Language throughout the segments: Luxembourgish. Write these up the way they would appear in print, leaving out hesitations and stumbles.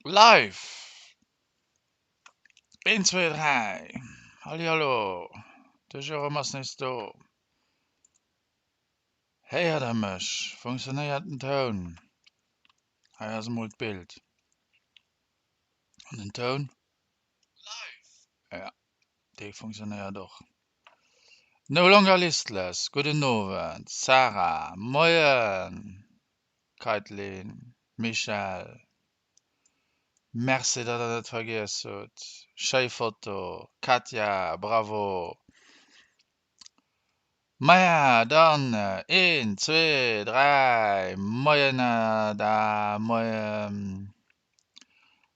Live! Een, zwee, dräi, Hallihallo, de Jérôme ass nees do. Héiert der mech? Funktionéiert den Toun? Hei ass emol d'Bild. An den Toun? Ja, dee funktionéiert och. No longer listless, gudden Owend, Sarah, moien! Kaitlyn, Michèle, Merci datt der net vergiess hutt. Schéi Foto Katja, bravo. Maja dann een, zwee, dräi, moien Ada, moien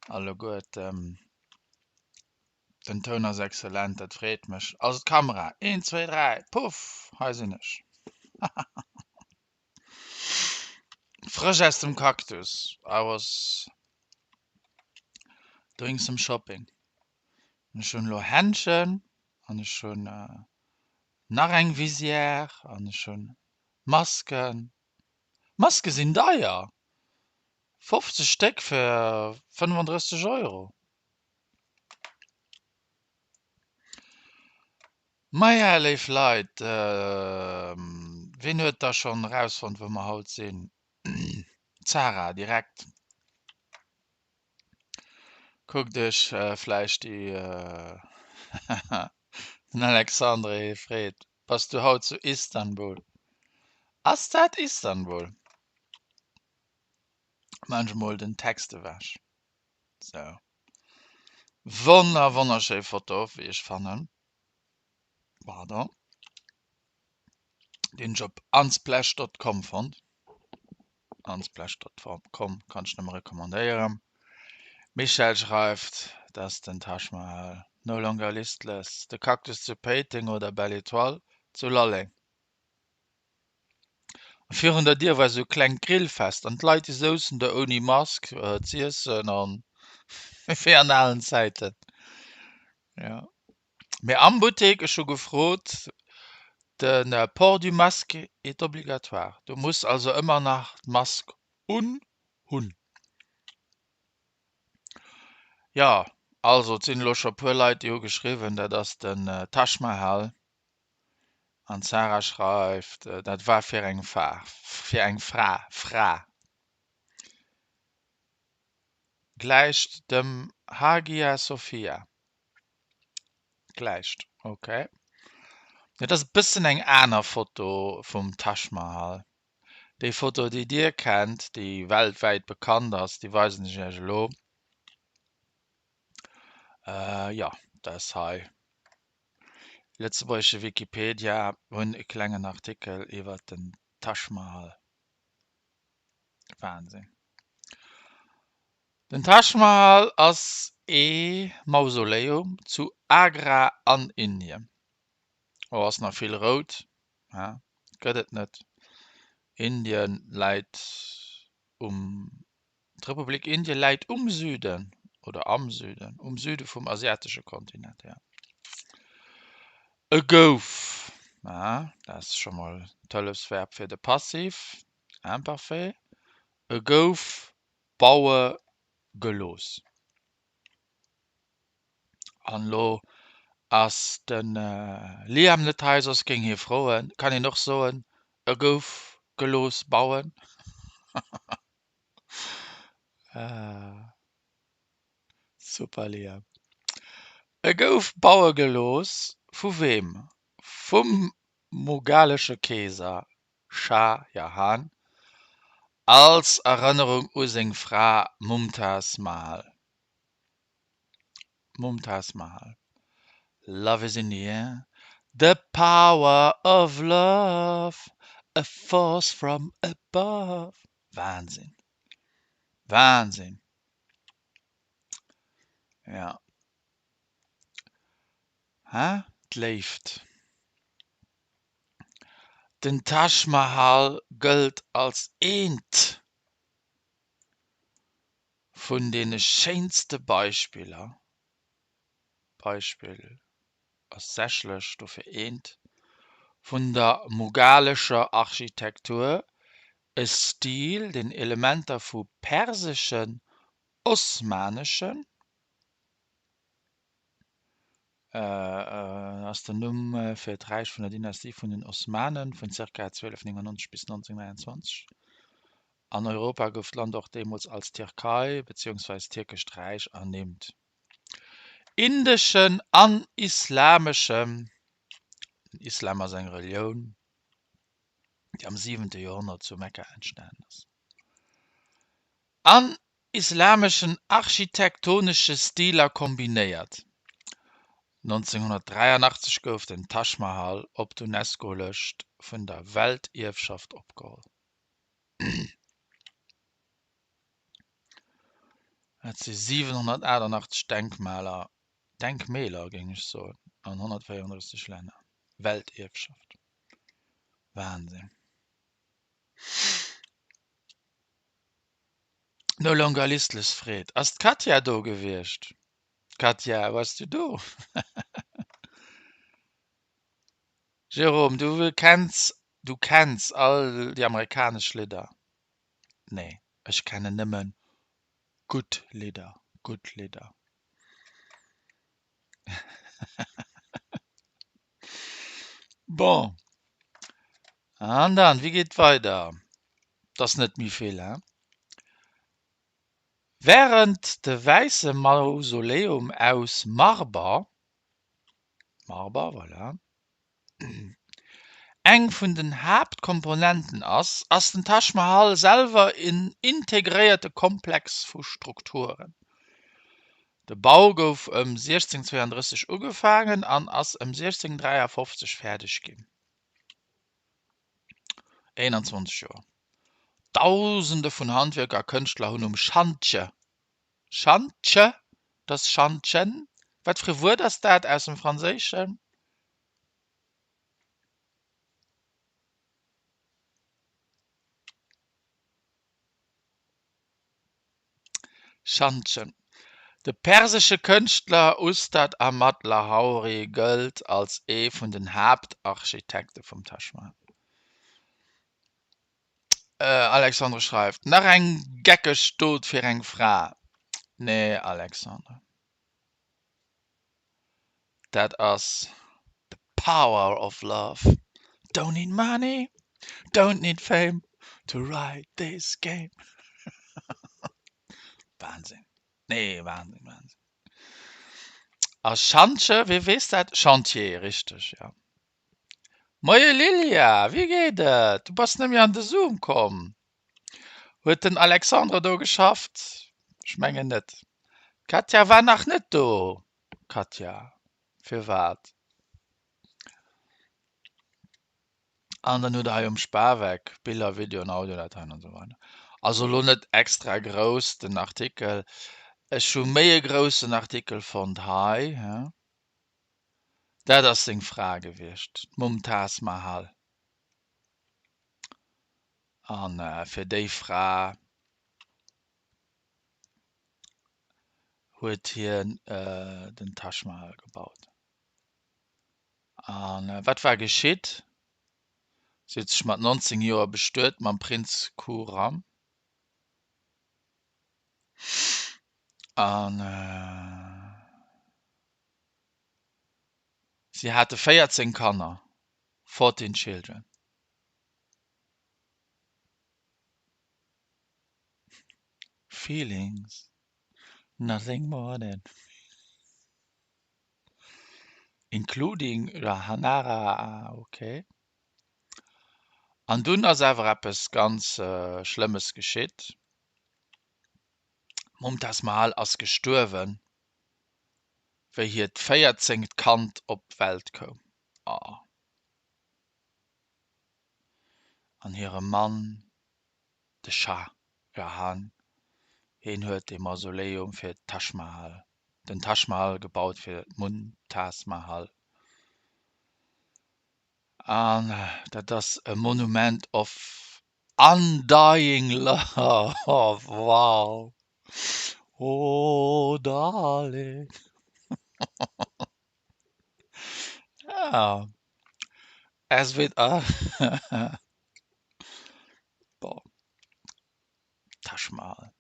alleguerten. Den Toun ass excellent, dat freet mech. Also d'Kamera, een, zwee, dräi, puff, hei sinn ech. Frësch aus dem Cactus. I was doing some shopping. Ech hunn elo Händschen an ech hunn nach eng Visière an ech hunn Masken. Maske sinn deier! 50 Stéck fir 35 Euro. Maja, léif Leit, ween huet da schonn erausfonnt, wou mer haut sinn? D'Sarah direkt. Kuckt iech vläicht déi Den Alexandre hie freet, Bass du haut zu Istanbul? Ass dat Istanbul? Maan ech mol den Text ewech. Sou. Wonner wonnerschéi Foto wéi ech fannen. Pardon. Deen ech op unsplash.com fonnt. Unsplash.com kann ech nëmme recommandéieren. Michèle schreift, dass den Taj Mahal no longer listless, de Cactus zu Péiteng oder Belle Étoile zu Lalleng. Virun der Dier war esou e klengt Grillfest an d'Leit déi souzen do ouni Mask z'iessen an wéi an alen Zäiten. Jo. Mee am Buttek, ech hu gefrot, de Port du masque est obligatoire. Du muss also ëmmer nach d'Mask un hunn. Jo, also et sinn elo scho puer Leit déi hu geschriwwen, dat ass den Taj Mahal. An d'Sarah schreift, dat war fir eng Fa, fir eng Fra, Fra. Gläicht dem Hagia Sophia. Gläicht, ok. Dat ass e bëssen eng aner Foto vum Taj Mahal. Déi Foto, déi Dir kennt, déi weltwäit bekannt ass, déi weisen ech Iech elo. Jo, dat ass hei. Lëtzebuergesche Wikipedia hunn e klengen Artikel iwwer den Taj Mahal. Wahnsinn. Den Taj Mahal ass ee Mausoleum zu Agra an Indien. Oh, ass nach vill rout, ha? Gëtt et net. Indien läit um D'Republik Indie läit um Süden, oder am Süden, um Süde vum asiatesche Kontinent, jo. E gouf, ah, dat ass scho mol d'Hëllefsverb fir de Passiv, Imparfait, e gouf baue gelooss. An elo ass de Liam net hei, soss géing hie froen, Kann een och soen, e gouf gelooss bauen? Super Liam. E gouf baue gelooss vu weem? Vum mughalesche Keeser Shah Jahan als Erënnerung u seng Fra Mumtaz Mahal. Mumtaz Mahal. Love is in the air, the power of love, a force from above. Wahnsinn. Wahnsinn. Ja. Hä? D'Léift. Den Taj Mahal gëllt als eent vun deene schéinste Beispiller, Beispill ass sächlech, dofir eent, vun der mughalescher Architektur, e Stil, deen Elementer vu perseschen. Osmaneschen, ass den Numm fir d'Räich vun der Dynastie vun den Osmanen vun zirka 1299 bis 1923. An Europa gouf d'Land och deemools als Tierkei beziehungsweis Tierkescht Räich ernimmt. Indeschen an islameschem, Den Islam ass eng Relioun, déi am siwente Joerhonnert zu Mekka entstanen ass. An islameschen architektonesche Stiler kombinéiert. 1983 gouf den Taj Mahal op d'UNESCO-Lëscht vun der Weltierfschaft opgeholl. Dat si 788 Denkmaler, Denkmäler géing ech soen, an 134 Länner. Weltierfschaft. Wahnsinn. No longer listless freet, Ass d'Katja do gewiescht? Katja, wars du do? Jérôme, du kenns, du kenns all déi amerikanesch Lidder? Nee, ech kennen nëmmen gutt Lidder, gutt Lidder. Bon, an dann, wéi geet et weider? 't ass net méi vill, hein? Wärend de wäisse Mausoleum aus Marber, Marber, voilà, eng vun den Haaptkomponenten ass, ass den Taj Mahal selwer en integréierte Komplex vu Strukturen. De Bau gouf ëm 1632 ugefaangen an ass ëm 1653 fäerdeg ginn, 21 Joer. Dausende vun Handwierker a Kënschtler hunn um Schantje, Schantje, et ass Schantjen, wat fir e Wuert ass dat aus dem Franséischen? Schantjen. De persesche Kënschtler Ustad Ahmad Lahauri gëllt als ee vun den Haaptarchitekte vum Taj Mahal. Alexandre schreift, Nach eng geckeg Dot fir eng Fra. Nee Alexandre, dat ass the power of love, don't need money, don't need fame to ride this game. Wahnsinn, nee Wahnsinn, Wahnsinn. A Schantje, wee weess dat? Chantier, richteg, jo. Moie Lilia, wéi geet et? Du bass net méi an de Zoom komm. Huet den Alexandre do geschafft? Ech mengen net. D'Katja war nach net do. Katja, firwat? An dann hutt der hei um Spaweck Biller, Videoen, Audiodateien an esou weider. Also elo net extra grouss den Artikel. Ech hu méi e groussen Artikel fonnt hei. Dat ass seng Fra gewiescht, d'Mumtaz Mahal. A fir déi Fra huet hien den Taj Mahal gebaut. A wat war geschitt? Si huet sech mat 19 Joer bestuet mam Prinz Khurram. An Si hate 14 Kanner, fourteen children. Feelings, nothing more than Including Jahanara, ok. An dunn ass awer eppes ganz Schlëmmes geschitt, D'Mumtaz Mahal ass gestuerwen. wéi hiert véierzéngt Kand op d'Welt koum. Oh. An hire Mann, de Shah Jahan, hien huet de Mausoleum fir d'Taj Mahal, den Taj Mahal gebaut fir d'Mumtaz Mahal. An dat ass e Monument of Undying love, wow, oh darling, ja, es wird, boah, Taj Mahal.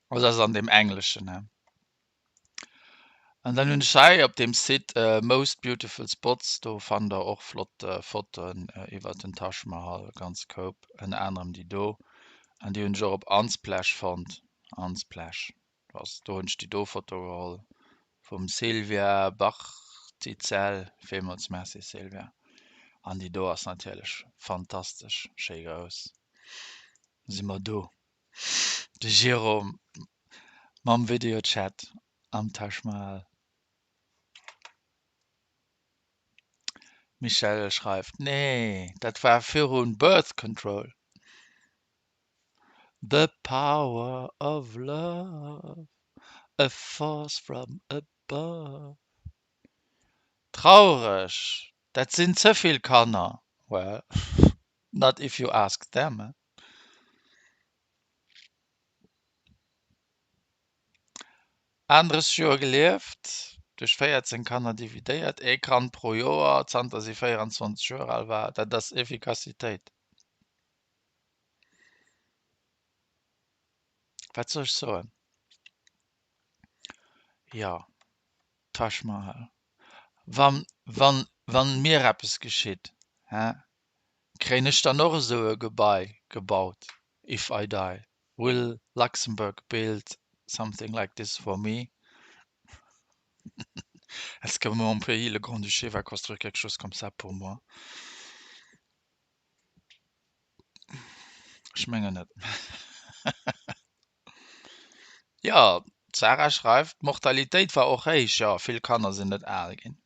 Also ass an deem Engleschen, he. An dann hunn ech hei op deem Site Most Beautiful Spots, do fannt der och flott Fotoen iwwer den Taj Mahal, ganz Koup, ënner anerem déi do. An déi hunn ech och op Unsplash fonnt, Unsplash, do ass, do hunn ech déi do Foto geholl vum Sylvia Bartyzel, villmools Merci Sylvia. An déi do ass natierlech fantastesch schéi grouss. Si mer do. De Jérôme mam Videochat am Taj Mahal. D'Michèle schreift, Nee, dat war virun Birth Control. The power of love, a force from above. Traureg, dat sinn ze vill Kanner. Well, not if you ask them, eh? Aneres Joer gelieft, duerch 14 Kanner dividéiert, ee Kand pro Joer zanter si 24 Joer al war, dat ass Effikassitéit. Wat soll ech soen? Jo, Taj Mahal. Wann, wann, wann mir eppes geschitt, hä, Kréien ech dann och esou e Gebai gebaut? If I die, will Luxembourg build something like this for me? Est-ce que mon pays, le Grand-Duché, va construire quelque chose comme ça pour moi? Ech mengen net. Jo, d'Sarah schreift, d'Mortalitéit war och héich. Jo, vill Kanner sinn net al ginn.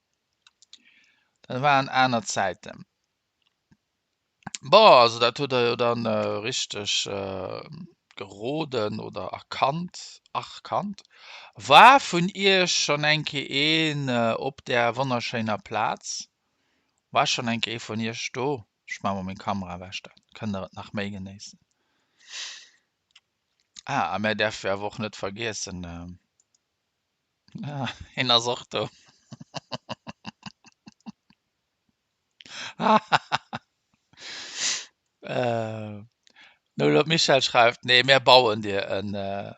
Dat waren aner Zäiten. Bon, also dat hutt der jo dann richteg geroden oder erkannt, erkannt. War vun iech schonn eng Kéier een op där wonnerschéiner Plaz? War schonn eng Kéier ee vun iech do? Ech maache mol meng Kamera ewech, da kënnt der et nach méi genéissen. Ah, a mär däerfe jo awer och net vergiessen, ah, hien ass och do. Äh, Michel schreift, nee, mir bauen dir en, äh,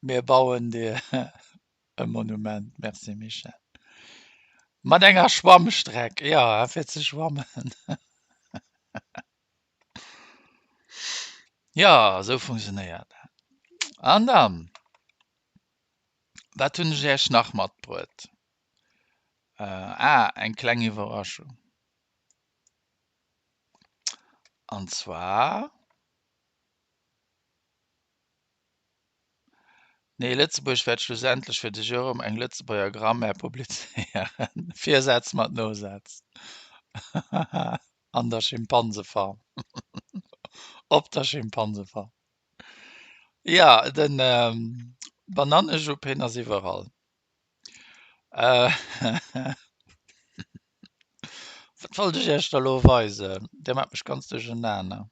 mir bauen dir e Monument. Merci Michel. Mat enger Schwammstreck, ja, fir ze schwammen. Ja, esou funktionéiert dat. An dann, wat hunn ech Iech nach matbruet? Ah, eng kleng Iwwerraschung. An zwar. Nee, Lëtzebuerg wäert schlussendlech fir de Jérôme eng Lëtzebuerger Grammaire publizéieren. Virsätz mat Nosätz. An der Schimpansefarm. Op der Schimpansefarm. Ja, den Banannejupp, hien ass iwwerall. Wat wollt ech Iech da lo weisen? Dir maacht mech ganz duerchenaner.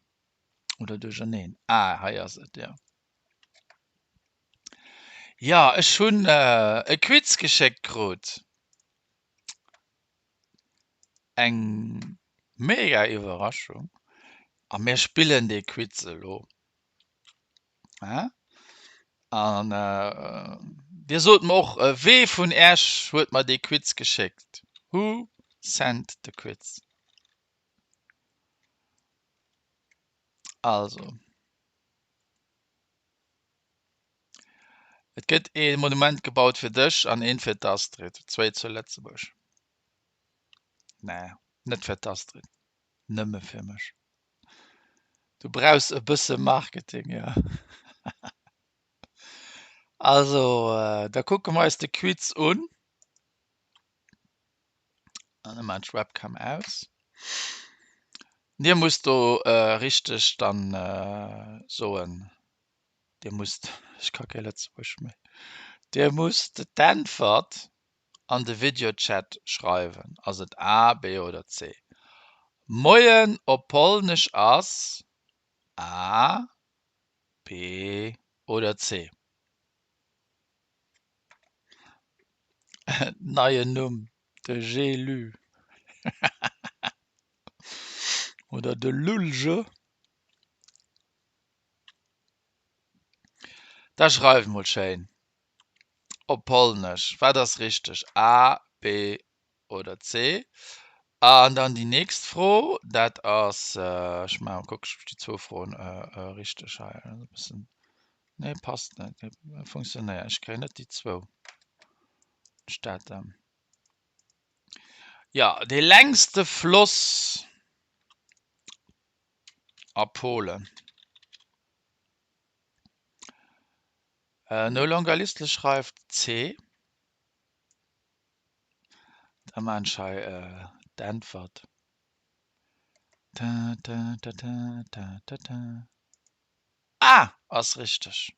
Oder duercherneen. Ah, hei ass et, jo. Jo, ech hunn e Quiz geschéckt krut. Eng mega Iwwerraschung. A mir spillen dee Quiz elo. An Dir sot mer och, wee vun Äech huet mer dee Quiz geschéckt? Who sent the quiz? Also. Et gëtt ee Monument gebaut fir dech an eent fir d'Astrid. Zwéi zu Lëtzebuerg. Nee, net fir d'Astrid. Nëmme fir mech. Du brauchs e bësse Marketing, jo. Also, da kucke mer eis de Quiz un. An da maan ech d'Webcam aus. Dir musst do richteg dann soen, Dir musst, ech ka kee Lëtzebuergesch méi, Dir musst d'Äntwert an de Videochat schreiwen. Ass et A, B oder C? Moien op Polnesch ass A, B oder C? Neien Numm, de Gelu oder de Lulge. Da schreift mol schéin op Polnesch, wat ass richteg, A, B oder C? An dann déi nächst Fro, dat ass, ech maachen, kucken, ob ech déi zwou Froen richteg hei, e bëssen, nee passt net, funktionéiert, ech kréien net déi zwou Stater. Jo, dee längste Floss a Polen. No longer listless schreift C. Da maan ech hei d'Äntwert. Ta ta ta ta ta ta ta. A ass richteg.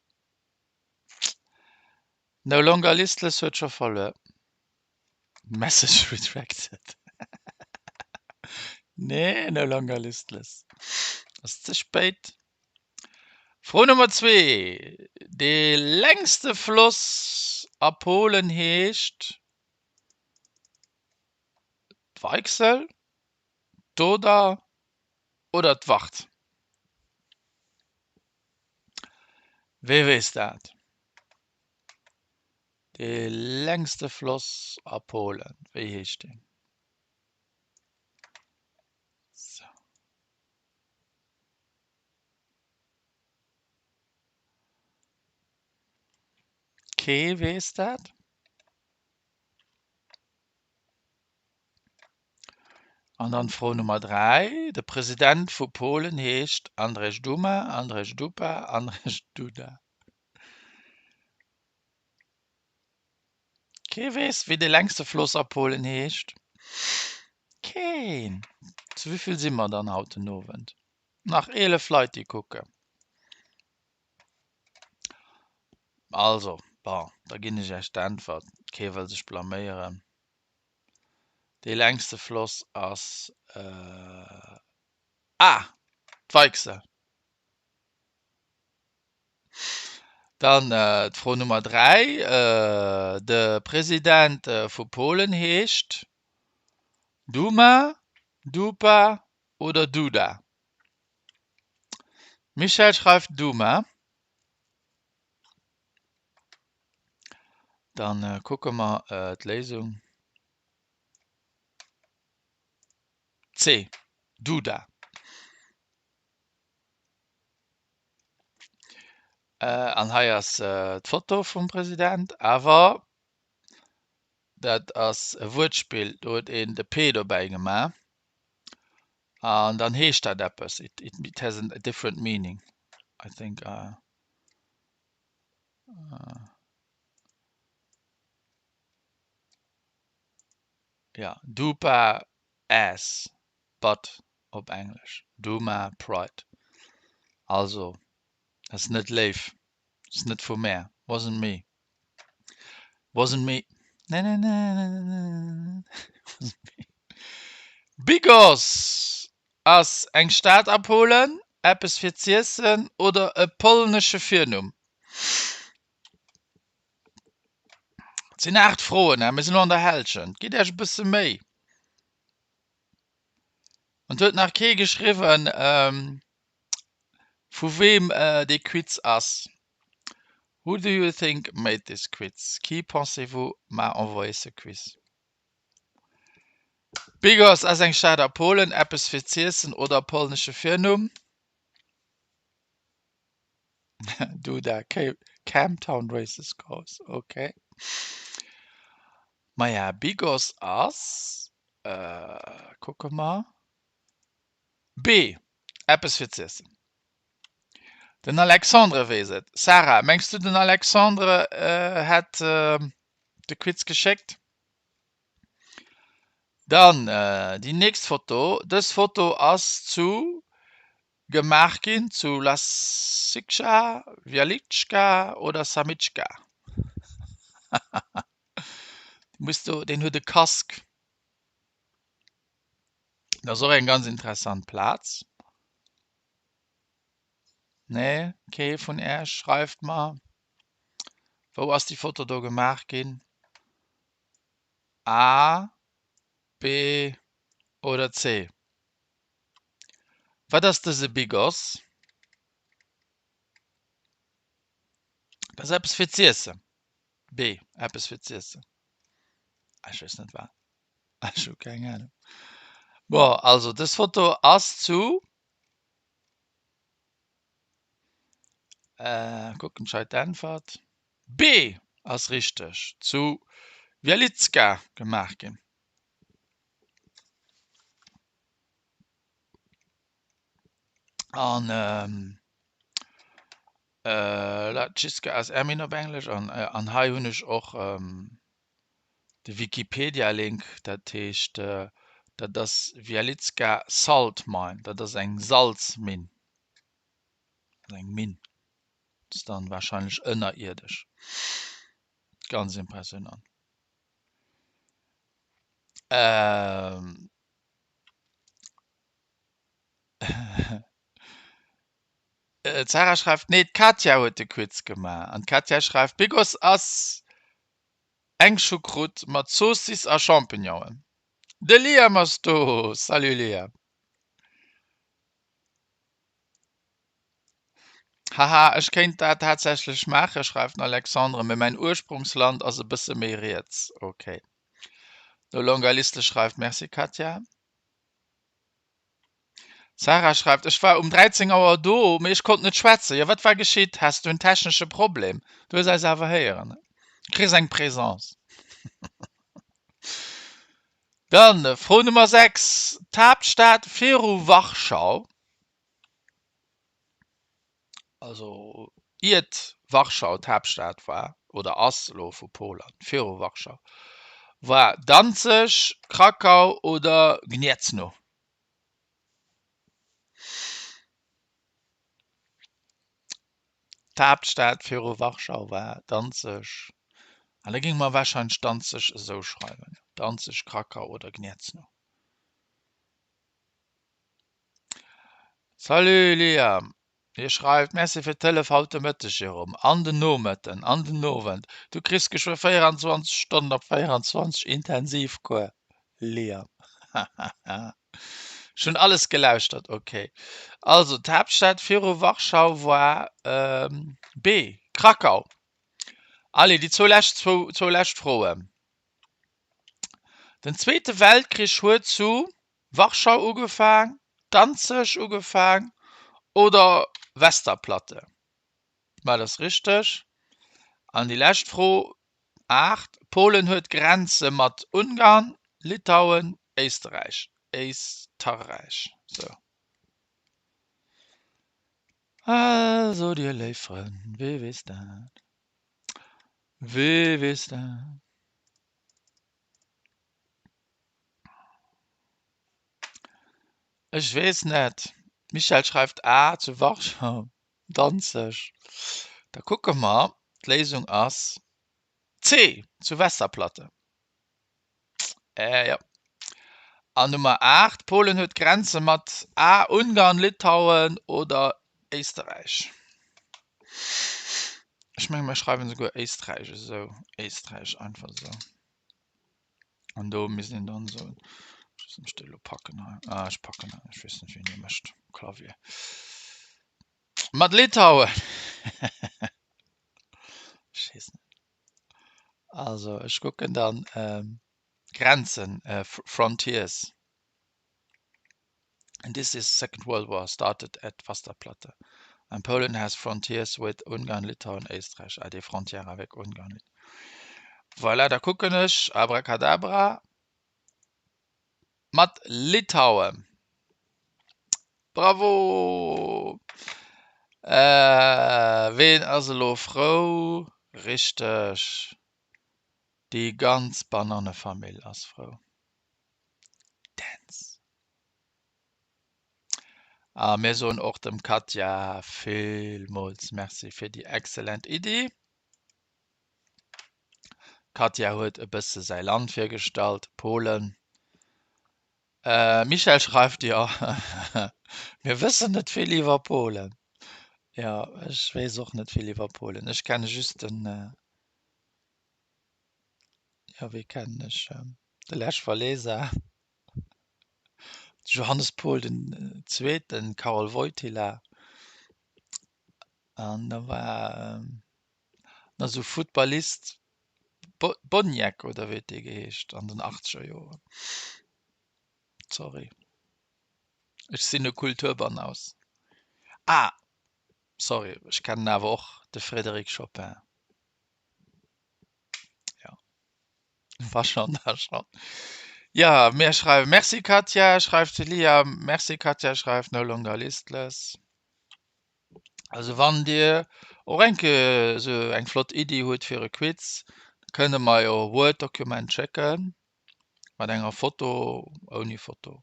No longer listless huet scho verluer. Message retracted. Nee, no longer listless ass ze spéit. Fro Nummer zwee, Dee längste Floss a Polen heescht d'Weichsel, d'Oder oder d'Wart? Wee weess dat? Dee längste Floss a Polen, wéi heescht deen? Sou. Kee weess dat? An dann d'Fro Nummer 3, De President vu Polen heescht Andrzej Duma, Andrzej Dupa, Andrzej Duda. Kee weess, wéi de längste Floss a Polen heescht? Keen! Zu wéi vill si mer dann haut den Owend? Nach 11 Leit, déi kucken. Also, bon, da ginn ech Iech d'Äntwert. Kee wëll sech blaméieren. Dee längste Floss ass, ah, d'Weichsel. Dann d'Fro Nummer 3, De President vu Polen heescht Duma, Dupa oder Duda? Michèle schreift Duma. Dann kucke mer d'Léisung. C, Duda. An hei ass d'Foto vum President, awer dat ass e Wuertspill, do huet een de P dobäi gemaach an dann heescht dat eppes, it it has a different meaning I think. Jo, Dupa ass, butt op Englesch, Duma pride. Also ass net léif, ass net vu mär, wasn't me, wasn't me, ne-ne-ne-ne-ne-ne-ne, wasn't me. Bigos ass eng Stad a Polen, eppes fir z'iessen oder e polnesche Virnumm? Et sinn 8 Froen, mir sinn elo an der Hälschent, gitt Iech e bësse Méi. An et huet nach kee geschriwwen, vu weem dee Quiz ass. Who do you think made this quiz? Qui pensez-vous m'a envoyé ce quiz? Bigos ass eng Stad a Polen, eppes fir z'iessen oder polnesche Virnumm? Duda, Camptown Races Course, ok. Maja, Bigos ass, kucke mer, B, eppes fir z'iessen. Den Alexandre weess et. Sarah, mengs du den Alexandre hätt de Quiz geschéckt? Dann déi nächst Foto. Dës Foto ass zu Gemaach ginn zu Lasicka, Wieliczka oder Samicka. Muss do, deen huet e Casque. Dat ass och eng ganz interessant Plaz. Nee, kee vun Äech schreift mer. Wou ass déi Foto do gemaach ginn? A, B oder C? Wat ass dëse Bigos? Dat ass eppes fir z'iessen. B, Eppes fir z'iessen. Ech weess net wat. Ech hu keng Ahnung. Bon, also dës Foto ass zu äh, kucken ech hei d'Äntwert. B ass richteg, zu Wieliczka gemaach ginn. An ähm, äh, Latschiska ass Ermin op Englesch an, äh, an hei hunn ech och ähm, de Wikipedia-Link, dat heescht, äh, dat ass Wieliczka Salt Mine, dat ass eng Salzminn. Also eng Minn. Das ist dann wahrscheinlech ënnerierdesch. Ganz impressionant. Ähm, D'Sarah schreift, Nee, d'Katja huet de Quiz gemaach. An d'Katja schreift, Bigos ass eng Choucroute mat Zoossiss a Champignonen. De Liam ass do! Salut Liam! Haha, ech kéint dat tatsächlech maachen, schreift den Alexandre, mee mäin Ursprungsland ass e bësse méi riets. Ok. No Longaliste schreift, Merci Katja. D'Sarah schreift, Ech war um 13 Auer do, mee ech konnt net schwätzen. Jo, wat war geschitt? Has du en technesche Problem? Du hues eis awer héieren. Kriss eng Présence. Dann Fro Nummer 6, D'Haaptstad viru Warschau, also iert Warschau d'Haaptstad war oder ass elo vu Polen, viru Warschau, war Danzeg, Krakau oder Gniezno? D'Haaptstad viru Warschau war Danzeg. An da géinge mer warscheinlech Danzeg esou schreiwen, Danzeg, Krakau oder Gniezno. Salut Liam! Hie schreift, Merci fir d'Hëllef haut de Mëtteg, Jérôme, an den Nomëtten, an den Owend. Du kriss geschwë 24 Stonnen op 24 Intensivcours, Liam. Hahaha. Ech hunn alles gelauschtert, ok. Also, d'Haaptstad viru Warschau war B, Krakau. Allez, déi zwou lescht, zwou lescht Froen. Den Zweete Weltkrich huet zu Warschau ugefaang, Danzeg ugefaang oder Westerplatte? Wat ass richteg? An déi lescht Fro, 8, Polen huet Grenze mat Ungarn, Litauen, Éisterräich. Éisterräich, sou. Also, dir léif Frënn, wee weess dat? Wee weess dat? Ech weess net. D'Michèle schreift A zu Warschau, Danzeg. Da kucke mer. D'Léisung ass C zu Westerplatte. Äh jo. An Nummer 8, Polen huet Grenze mat A Ungarn, Litauen oder Éisterräich. Ech menge mir schreiwen esouguer Éisträich esou. Éisträich einfach esou. An do misst een dann soen, ech weess net, ob ech déi elo packen hei. Ah, ech packen dat, ech weess net, wéi een dee mécht um Clavier. Mat Litauen! Ech weess net. Also, ech kucken dann Grenzen, Frontiers. And this is Second World War started at Westerplatte. And Poland has frontiers with Ungarn, Litauen, Éisträich. Ah, des frontières avec Ungarn. Voilà, da kucken ech Abracadabra mat Litauen. Bravo! Äh, ween ass elo frou? Richteg, déi ganz Banannefamill ass frou. Dance. A mir soen och dem Katja villmools Merci fir déi excellent Iddi. D'Katja huet e bësse säi Land virgestallt, Polen. Michèle schreift, Jo, mir wëssen net vill iwwer Polen. Jo, ech weess och net vill iwwer Polen. Ech kenne just den, jo, wee kennen ech? De Lech Walesa, de Johannes Paul den Zweeten, Karol Wojtyla an da war. Nach esou Futtballist, Bo Boniek oder wéi huet dee geheescht an den achtzeger Joren. Sorry. Ech sinn e Kulturbanaus. Ah, sorry, ech kennen awer och de Frédéric Chopin. Ja. War schon, war schon. Ja, mir schreiwen Merci Katja, schreift de Liam. Merci Katja, schreift No Longer Listless. Also wann Dir och eng Kéier esou eng flott Iddi hutt fir e Quiz, kënnt Der mer jo e Word-Dokument schécken mat enger Foto, ouni Foto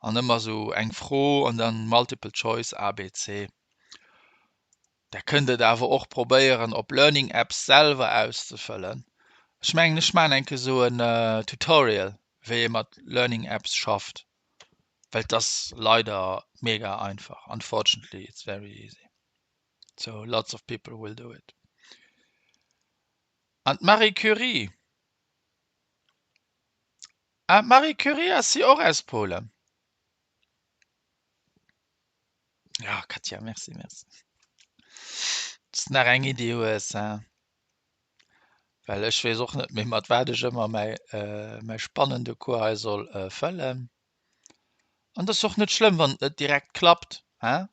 an ëmmer esou eng Fro an dann Multiple Choice A, B, C. Der kënnt et awer och probéieren op Learning Apps selwer auszefëllen. Ech mengen ech maachen eng Kéier esou en Tutorial wéi ee mat Learning Apps schafft, well et ass leider mega einfach, unfortunately it's very easy so lots of people will do it. An d'Marie Curie? Ah d'Marie Curie ass si och aus Polen? Ja Katja, merci, merci. Dass de nach eng Iddi hues, hein? Well ech weess och net méi mat wat ech ëmmer mäi mäi spannende Cours hei soll fëllen. An et ass och net schlëmm, wann et net direkt klappt, hein?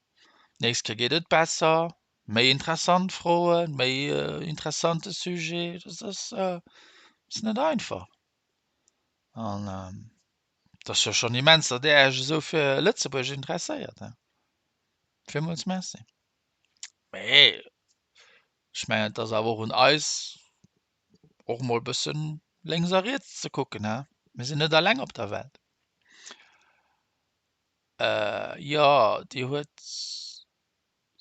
D'nächst Kéier geet et besser, méi interessant Froen, méi interessante Sujet, dat ass ass net einfach. An et ass jo schonn immens, datt Där Iech esou fir Lëtzebuerg interesséiert, hein? Villmools Merci. Mee Ech mengen, et ass awer och un eis, och mol e bëssen lénks a riets ze kucken, he? Mir sinn net eleng op der Welt. Jo, déi huet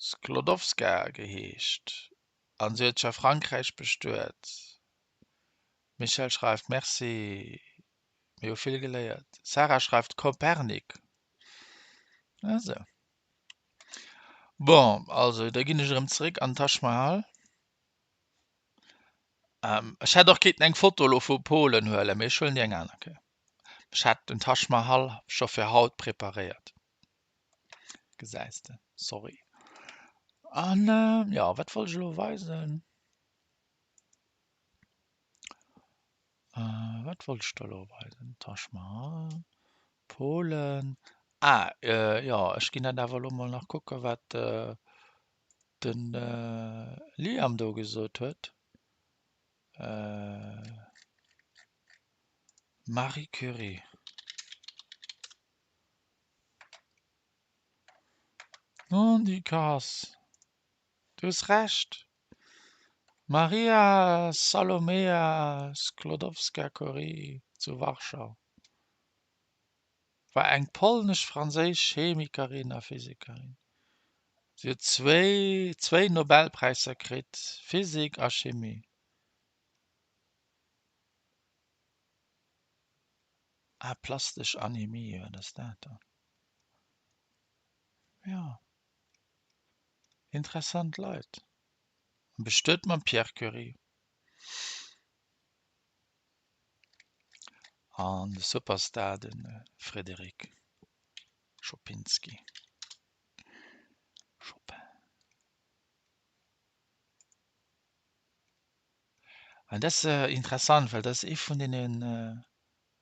Sklodowska geheescht an si huet sech a Frankräich bestuet. Michèle schreift, Merci, mir hu vill geléiert. Sarah schreift, Kopernik. Ah sou. Bon, also da ginn ech erëm zeréck an Taj Mahal. Ähm, ech hätt och kéinten eng Foto elo vu Polen huelen, mee ech huelen déi eng aner Kéier. Ech hat den Taj Mahal scho fir haut preparéiert. Gesäis de, sorry. An jo, wat wollt ech elo weisen? Wat wollt ech da elo weisen? Taj Mahal, Polen, ah jo, ech ginn dat awer elo mol nach kucken, wat de Liam do gesot huet. Marie Curie. Nondikass, du hues Recht. Maria Salomea Sklodowska-Curie zu Warschau war eng polnesch-franséisch Chemikerin a Physikerin. Si huet zwéi zwéin Nobelpräisser kritt, Physik a Chimie. Aplastesch Anemie, wat ass dat dann? Jo. Interessant Leit. Bestuet mam Pierre Curie. An de Superstar de Frédéric Chopinski. Chopin. An dat ass interessant, well dat ass ee vun deene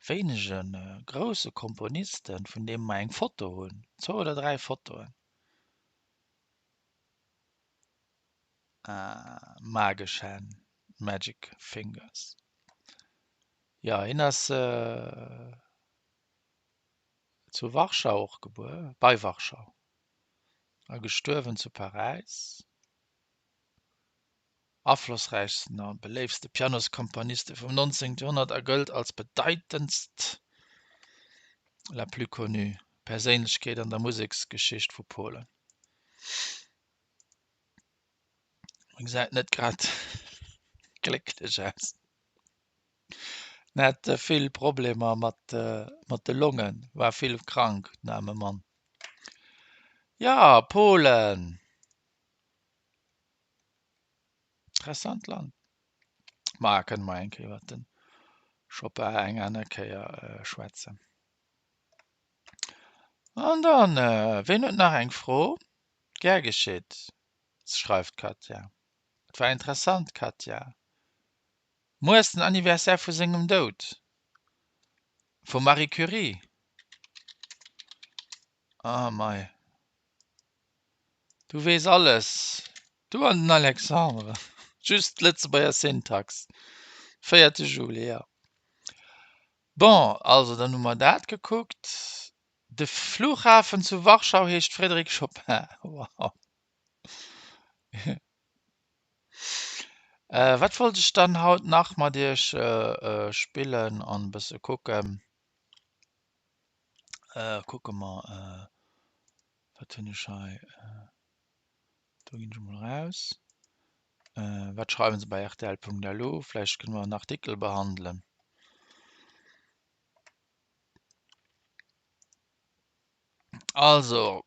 wéinege grousse Komponisten, vun deem mer eng Foto hunn, zwou oder dräi Fotoen. Magesch Hänn, Magic Fingers. Jo, hien ass zu Warschau och gebuer, bei Warschau, a gestuerwen zu Paräis. Aflossräichsten a beléiftste Pianoskomponiste vum 19. Joerhonnert a gëllt als bedeitendst, la plus connue, Perséinlechkeet an der Museksgeschicht vu Polen. E gesäit net grad glécklech aus. En hat vill Problemer mat mat de Longen, war vill krank, den aarme Mann. Jo, Polen! Interessant Land. Ma kënne mer eng Kéier iwwer den Chopin eng aner Kéier schwätzen. An dann, ween huet nach eng Fro? Gär geschitt, schreift d'Katja. Et war interessant, Katja. Muer ass den Anniversaire vu sengem Doud. Vum Marie Curie. Ah mei. Du weess alles. Du an den Alexandre. Just d'Lëtzebuerger Syntax. Véierte Juli, jo. Bon, also dann hu mer dat gekuckt. De Flughafen zu Warschau heescht Frédéric Chopin. Wow. Wat wollt ech dann haut nach mat iech spillen an e bësse kucken? Kucke mer, wat hunn ech hei? Do ginn ech emol eraus. Wat schreiwe se bei rtl.lu? Vläicht kënne mer en Artikel behandelen. Also.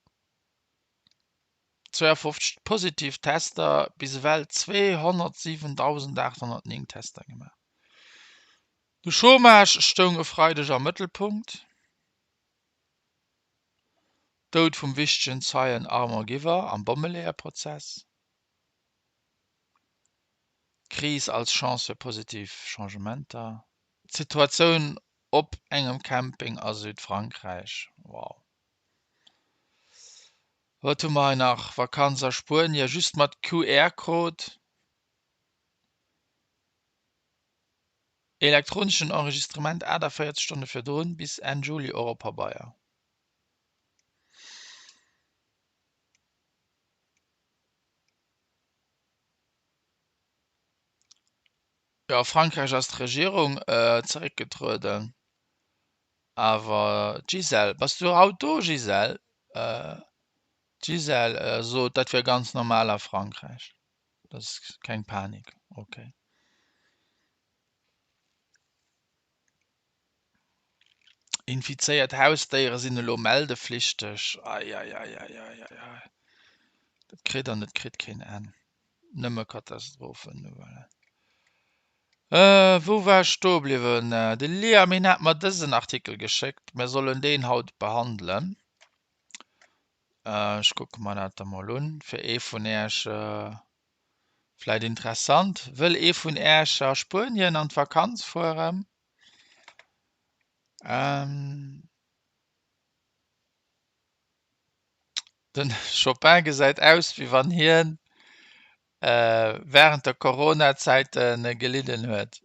52 positiv Tester, bis ewell 207.809 Tester gemaach. De Chômage stoung e Freideg am Mëttelpunkt. Doud vum wichtegen Zeien Armand Giwer am Bommeleeër-Prozess. D'Kris als Chance fir positiv Changementer. D'Situatioun op engem Camping a Südfrankräich, wow. Wat hu mer hei nach? Vakanz a Spuenie just mat QR-Code. Elektroneschen Enregistrement 48 Stonne virdrun, bis Enn Juli och op Pabeier. Jo, a Frankräich ass d'Regierung zeréckgetrueden. Awer d'Gisèle, bass du haut do Gisèle? D'Gisèle sot, dat wier ganz normal a Frankräich, dat ass keng Panik. Ok. Infizéiert Hausdéiere sinn elo meldeflichteg. Eieieiei, dat kritt an et kritt keen Enn. Nëmme Katastrophen. Wou war ech stoe bliwwen? De Liam, hien hat mer dësen Artikel geschéckt, mir sollen deen haut behandelen. Ech kucke mer dat da mol un. Fir ee vun Äech vläit interessant. Wëll ee vun Äech a Spuenien an d'Vakanz fueren? Den Chopin gesäit aus wéi wann hien wärend der Corona-Zäite gelidden huet.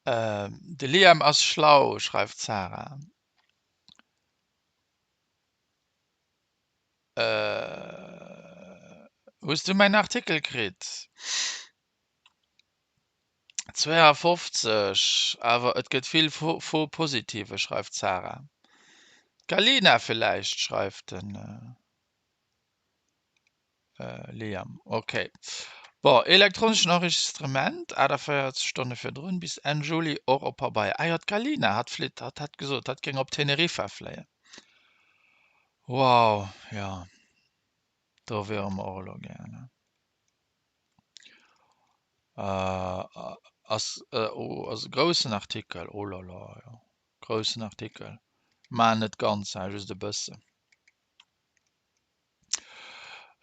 De Liam ass schlau, schreift d'Sarah. Hues du mäin Artikel kritt? 52, awer et gëtt vill faux Positive, schreift d'Sarah. D'Galina villäicht, schreift de Liam. Ok. Bon, elektroneschen Enregistrement, 48 Stonne virdrun, bis Enn Juli och op Pabeier. Ah jo, d'Galina, hatt flitt, hatt hat gesot, hatt géing op Teneriffa fléien. Wow, jo, do wiere mer och elo gär, ne? Ass oh ass e groussen Artikel, oh la la, jo groussen Artikel, mä net ganz, hein, just e bëssen.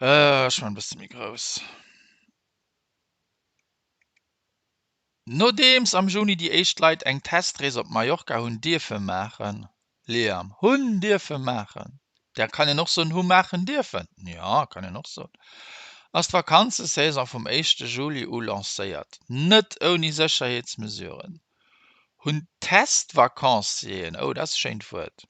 Ech man e bësse méi grouss. Nodeems am Juni déi éischt Leit eng Testrees op Mallorca hunn dierfe maachen, Liam, hunn dierfe maachen, da kann een och soen hu maachen dierfen, jo, kann een och soen, ass d'Vakanzesaison vum éischte Juli u lancéiert. Net ouni Sécherheetsmesuren. Hunn d'Testvacancieren, oh, dat ass e schéint Wuert,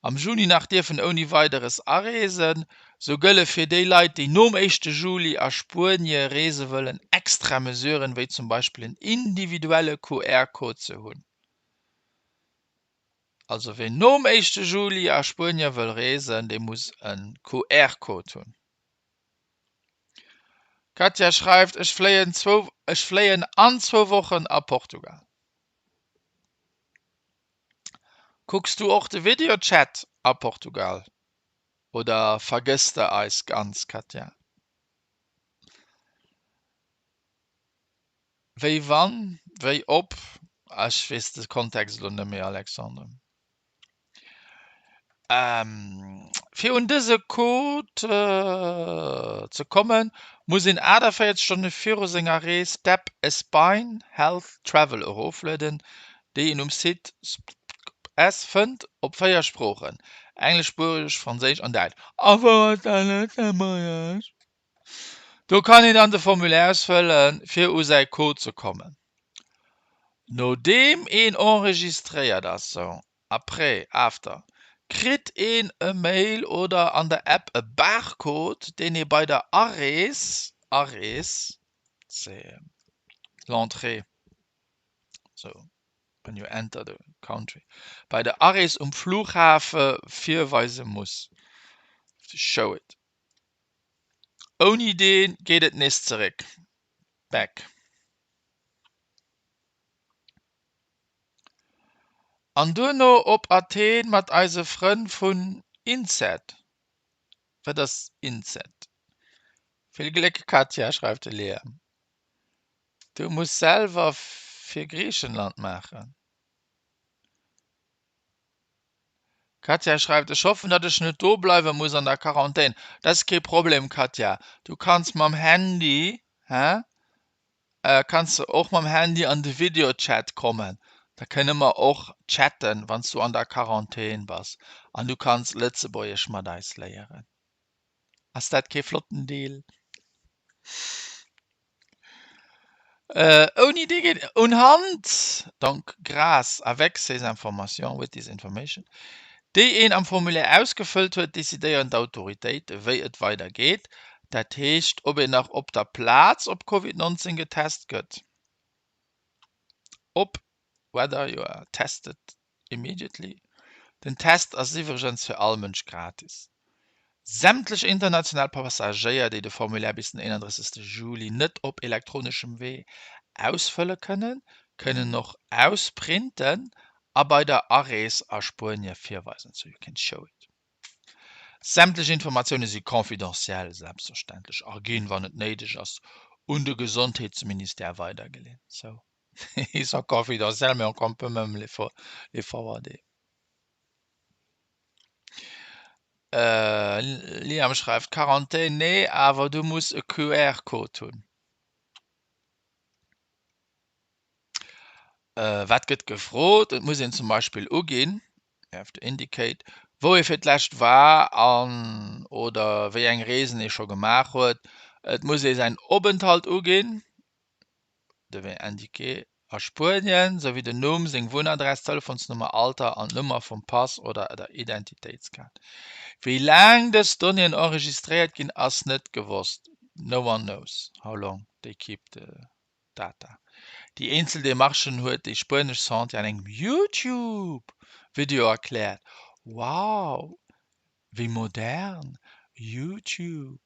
am Juni nach dierfen ouni Weideres areesen, sou gëlle fir déi Leit, déi nom éischte Juli a Spuenie reese wëllen, extra Mesuren, wéi zum Beispill en individuelle QR-Code ze hunn. Also ween nom éischte Juli a Spuenie wëll reesen, dee muss e QR-Code hunn. D'Katja schreift, Ech fléien zwou, ech fléien an zwou Wochen a Portugal. Kucks du och de Videochat a Portugal oder vergëss de eis ganz, Katja? Wéi wann? Wéi op? Ech weess de Kontext elo net méi, Alexandre. Fir un dëse Code ze kommen, muss een 48 Stonne viru senger Rees d'App Espain Health Travel eroflueden, déi een um Site s fënnt, op 4 Sproochen, Englesch, Spuenesch, Franséisch an Däitsch. A wou ass da Lëtzebuergesch? Do kann een dann de Formulaire ausfëllen, fir u säi Code ze kommen. Nodeem een enregistréiert ass, sou Après, after, kritt een e Mail oder an der App e Barcode, deen ee bei der Arees, Arees, c'est l'entrée, so when you enter the country, bei der Arees um Flughafe virweise muss, to show it. Ouni dee geet et nees zeréck, back. An duerno op Athen mat eise Frënn vun Inset. Wat ass Inset? Vill Gléck Katja, schreift de Liam. Du muss selwer fir Griichenland maachen. Katja schreift, Ech hoffen, datt ech net do bleiwe muss an der Quarantän. Dat ass kee Problem, Katja. Du kanns mam Handy, hä? Kanns de och mam Handy an de Videochat kommen, da kënne mer och chatten, wann s du an der Quarantän bass an du kanns Lëtzebuergesch mat eis léieren. Ass dat kee flotten Deal? Ouni dee geet unhand, donc grâce, avec ces informations, with this information, déi een am Formulaire ausgefëllt huet, decidéieren d'Autoritéite wéi et weider geet. Dat heescht, ob een nach op der Plaz op Covid 19 getest gëtt, ob, whether you are tested immediately. Den Test ass iwwregens fir all Mënsch gratis. Sämtlech international Passagéier, déi de Formulaire bis den 31 Juli net op elektroneschem Wee ausfëlle kënnen, kënnen och ausprinten a bei der Arees a Spuenie virweisen, so you can show it. Sämtlech Informatioune si confidentiel, selbstverständlech, a ginn, wann et néideg ass, un de Gesondheetsministère weidergeleet. So ils sont confidentiels, mais on peut même les les forwarder. Liam schreift, Quarantän, nee, awer du muss e QR-Code hunn. Wat gëtt gefrot? Et muss een zum Beispill uginn, you have to indicate, wou ee fir d'lescht war an oder wéi eng Reesen ee scho gemaach huet. Et muss ee säin Openthalt uginn, devez indiquer, a Spuenien, souwéi den Numm, seng Wunnadress, Telefonsnummer, Alter an d'Nummer vum Pass oder der Identitéitskaart. Wéi laang dës Donnéeën enregistréiert ginn, ass net gewosst, no one knows how long they keep the data. Déi eenzel Demarchen huet déi spuenesch Santé an engem YouTube Video erkläert. Wow, wéi modern, YouTube.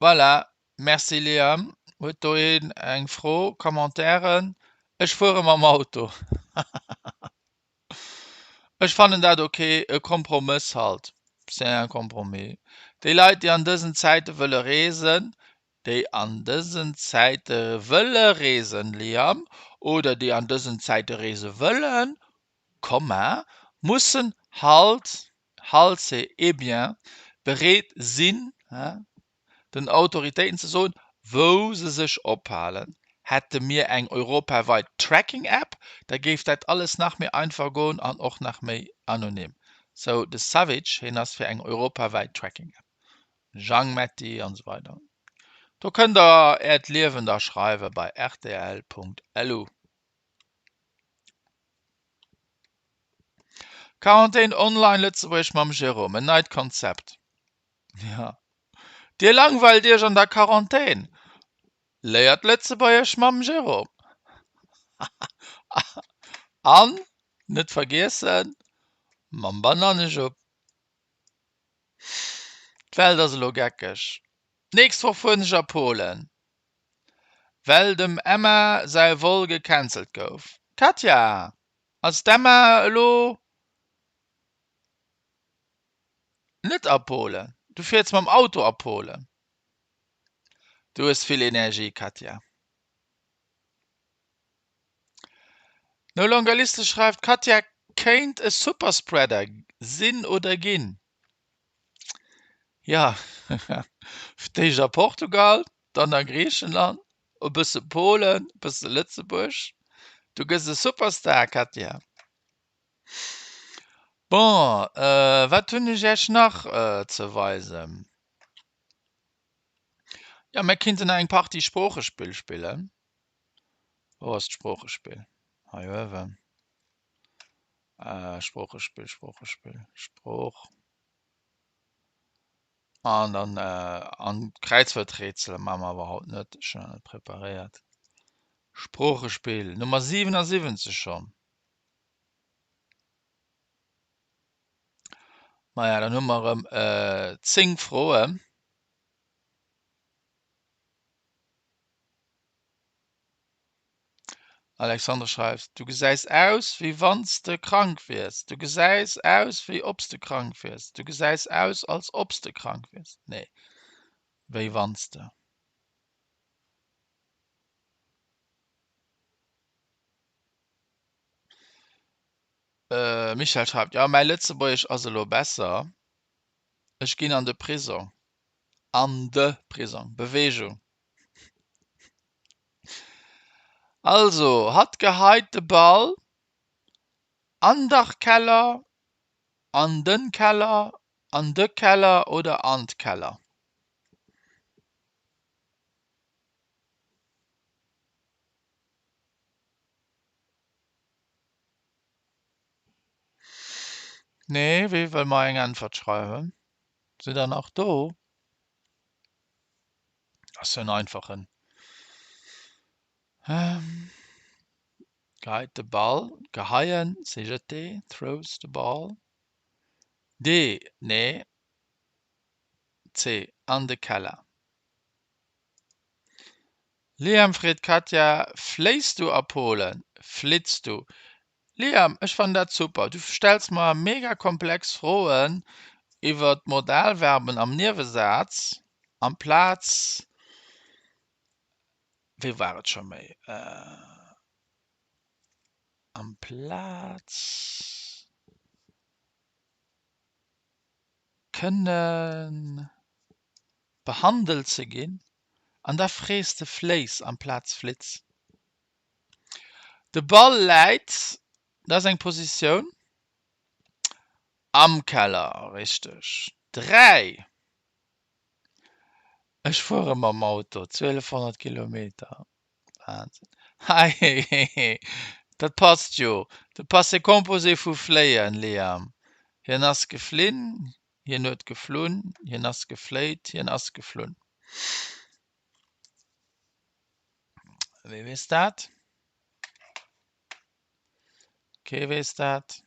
Voilà, merci Liam. Huet do een eng Fro, Commentairen? Ech fuere mam Auto. Ech fannen dat ok, e Kompromëss halt, c'est un compromis. Déi Leit, déi an dësen Zäite wëlle reesen, déi an dësen Zäite wëlle reesen, Liam, oder déi an dësen Zäite reese wëllen, Komma, mussen halt, halt c'est eh bien, bereet sinn, den Autoritéiten ze soen, wou se sech ophalen. Hätte mir eng europaweit Tracking-App, da géif dat alles nach méi einfach goen an och nach méi anonym. Sou de Savic, hien ass fir eng europawäit Tracking-App. Jang, Metty an esou weider. Do kënnt der äert Liewen da schreiwe bei rtl.lu. Quarantän online Lëtzebuergesch mam Jérôme, en neit Konzept. Ja. Dir langweilt Iech an der Quarantän? Léiert Lëtzebuergesch mam Jérôme! An net vergiessen, mam Banannejupp! D'Welt ass elo geckeg. D'nächst Woch fueren ech a Polen, well dem Emma säi Vol gecancelt gouf. Katja, ass d'Emma elo Net a Polen. Du fiers mam Auto a Polen. Du hues vill Energie, Katja. No Longerliste schreift, Katja kéint e Superspreader sinn oder ginn. Jo, fir d'éischt a Portugal, dann a Griichenland, e bësse Polen, e bësse Lëtzebuerg. Du gëss e Superstar, Katja. Bon, wat hunn ech Iech nach ze weisen? Jo, mir kinnten nach eng Partie Sproochespill spillen. Wou ass d'Sproochespill? Hei uewen. Sproochespill, Sproochespill, Sprooch. An dann an d'Kräizwuerträtsel maache mer awer haut net, ech hunn nach net preparéiert. Sproochespill Nummer 77 schonn. Maja, dann hu mer erëm 10 Froen. Alexandre schreift, Du gesäis aus, wéi wann s de krank wiers. Du gesäis aus, wéi ob s de krank wiers. Du gesäis aus, als ob s de krank wiers. Nee, wéi wann s de. Michèle schreift, Jo, mäi Lëtzebuergesch ass elo besser. Ech ginn an de Prisong. An de Prisong. Beweegung. Also, hatt geheit de Ball an dach Keller, an den Keller, an de Keller oder an d'Keller? Nee, wee wëll mer eng Äntwert schreiwen? Sidd der nach do? Ass jo en einfachen. Geheit de Ball, geheien, c'est jeter, throws the ball. D, nee. C, an de Keller. Liam freet d'Katja, Fléis du a Polen? Flitts du? Liam, ech fannen dat super. Du stells mer mega komplex Froen iwwer d'Modalverben am Niewesaz amplaz, wéi war et scho méi, amplaz kënne behandelt ze ginn an da frees de fléis amplaz flitts. De Ball läit, dat ass eng Positioun, am Keller, richteg. 3, Ech fuere mam Auto 1200 Kilometer. Wahnsinn. Hehehehe, dat passt jo. De Passé composé vu fléien, Liam. Hien ass geflinn, hien huet geflunn, hien ass gefléit, hien ass geflunn. Wie weess dat? Kee weess dat.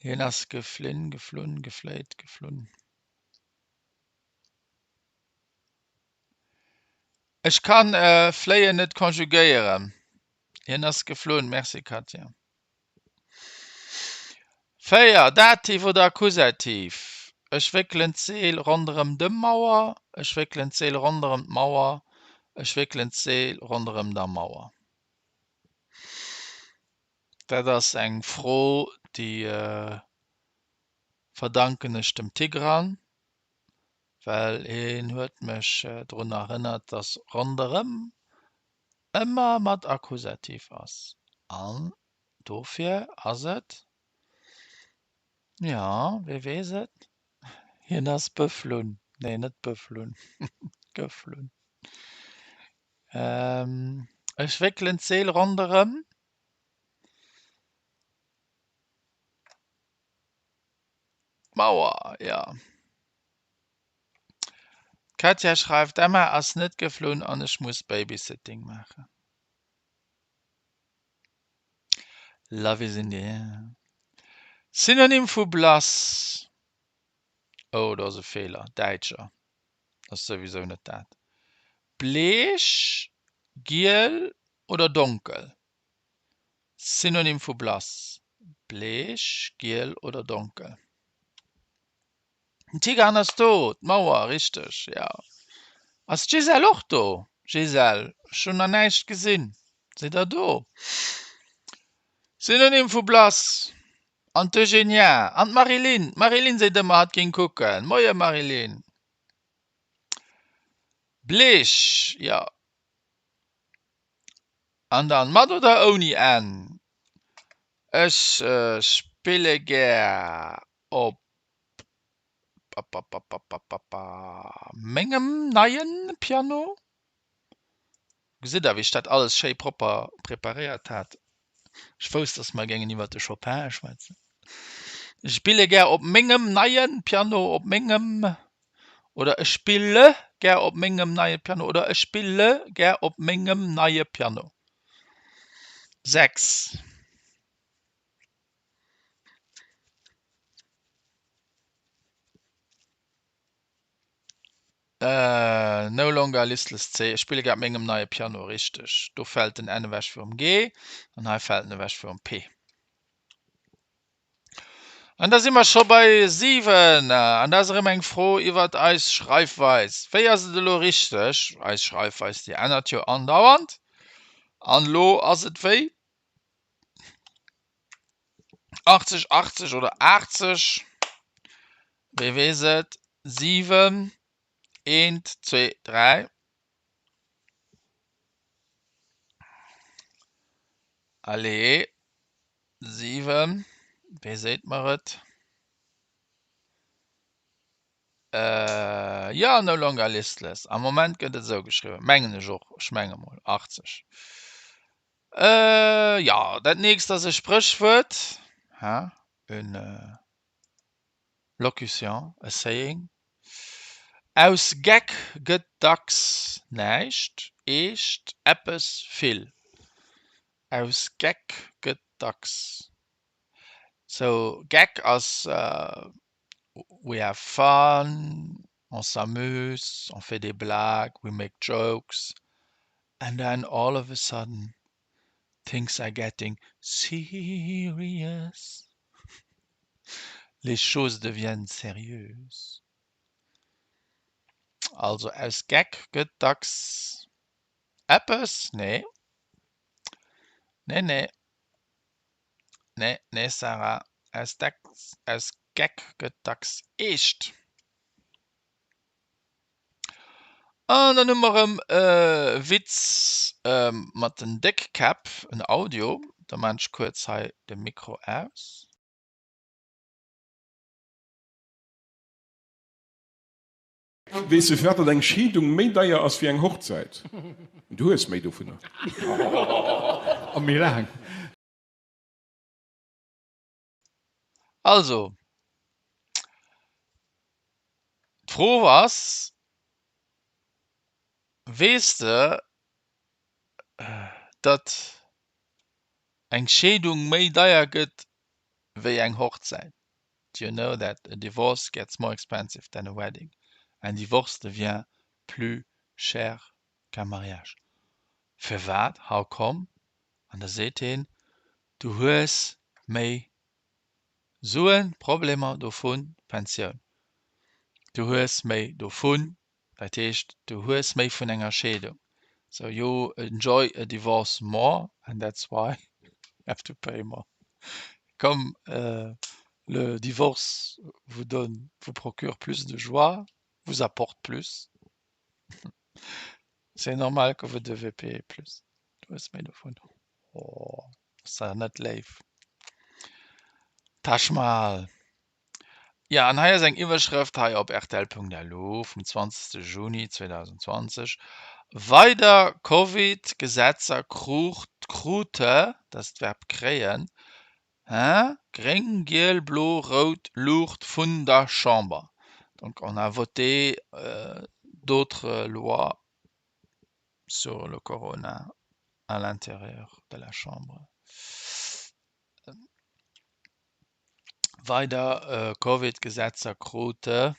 Hien ass geflinn, geflunn, gefléit, geflunn. Ech kann fléien net konjugéieren. Hien ass geflunn. Merci Katja. 4, Dativ oder Akkusativ? Ech wéckelen d'Seel ronderëm dem Mauer. Ech wéckelen d'Seel ronderëm d'Mauer. Ech wéckelen d'Seel ronderëm der Mauer. Dat ass eng Fro, déi verdanken ech dem Tigran, well hien huet mech drun erënnert, dass ronderëm ëmmer mat Akkusativ ass an dofir ass et, jo, wee weess et, hien ass beflunn, nee net beflunn, geflunn. Ech wéckelen d'Seel ronderëm. D'Mauer, jo. D'Katja schreift, D'Emma ass net geflunn an ech muss Babysitting maachen. Love is in the air. Synonym vu blass. Oh, do ass e Feeler. Däitscher. Ass souwisou net dat. Bleech, giel oder donkel? Synonym vu blass. Bleech, giel oder donkel? Den Tigan ass do, d'Mauer, richteg, jo. Ass d'Gisèle och do? Gisèle, ech hunn nach näischt gesinn. Sidd der do? Synonym vu blass. An d'Eugenia. An d'Marie-Line. D'Marie-Line seet ëmmer, hatt géing kucken. Moie Marie-Line. Bleech, jo. An dann mat oder ouni N? Ech spille gär op mengem neie Piano. Gesitt der, wéi ech dat alles schéi propper preparéiert hat? Ech wousst, dass mer géingen iwwert de Chopin schwätzen. Ech spille gär op mengem neie Piano, op mengem, oder ech spille gär op mengem neie Piano, oder ech spille gär op mengem neie Piano. 6. No longer listless C. Ech spille gär op mengem neie Piano. Richteg. Do fält den N ewech virum G an hei fält en ewech virum P. An da si mer scho bei 7. An dat ass erëm eng Fro iwwert eis Schreifweis. Wéi ass et elo richteg? Eis Schreifweis, déi ännert jo andauernd. An elo ass et wéi? 80, 80 oder 80, wee weess et? 7, eent, zwee, dräi. Allez, 7, wee seet mer et? Jo, no longer listless. Am Moment gëtt et esou geschriwwen, mengen ech och. Ech menge mol 80. Jo, dat nächst ass e Spréchwuert, ha, une locution, a saying. Aus Geck gëtt dacks näischt, eescht, eppes, vill. Aus Geck gëtt dacks. Sou, Geck ass we have fun, on s'amuse, on fait des blagues, we make jokes and then all of a sudden things are getting serious, les choses deviennent sérieuses. Also aus Geck gëtt dacks eppes, nee, nee, nee. Nee, nee Sarah, aus dacks, aus Geck gëtt dacks eescht. An dann hu mer erëm e Witz mat den Déckkäpp, en Audio. Da maan ech kuerz hei de Mikro aus. Weess de firwat datt eng Scheedung méi deier ass wéi eng Hochzäit? Du hues méi dovunner. A méi laang. Also, d'Fro ass, Weess de, datt eng Scheedung méi deier gëtt wéi eng Hochzäit? Do you know that a divorce gets more expensive than a wedding? Un divorce devient plus cher qu'un mariage. Firwat? How come? An da seet hien, Du hues méi Suen, Problemer dovun, Pensioun. Du hues méi dovun, dat heescht, du hues méi vun enger Scheedung. So you enjoy a divorce more and that's why you have to pay more. Comme le divorce vous donne, vous procure plus de joie, vous apporte plus, c'est normal que vous devez payer plus. Du hues méi dovun. Oh, ass dat net léif. Taj Mahal. Jo, an hei ass eng Iwwerschrëft hei op rtl.lu vum 20 Juni 2020, Weider Covid-Gesetzer krute, dat ass d'Verb kréien, hä, gréng, giel, blo, rout Luucht vun der Chamber. Donc on a voté d'autres lois sur le corona à l'intérieur de la Chambre. Weider Covid-Gesetzer krute,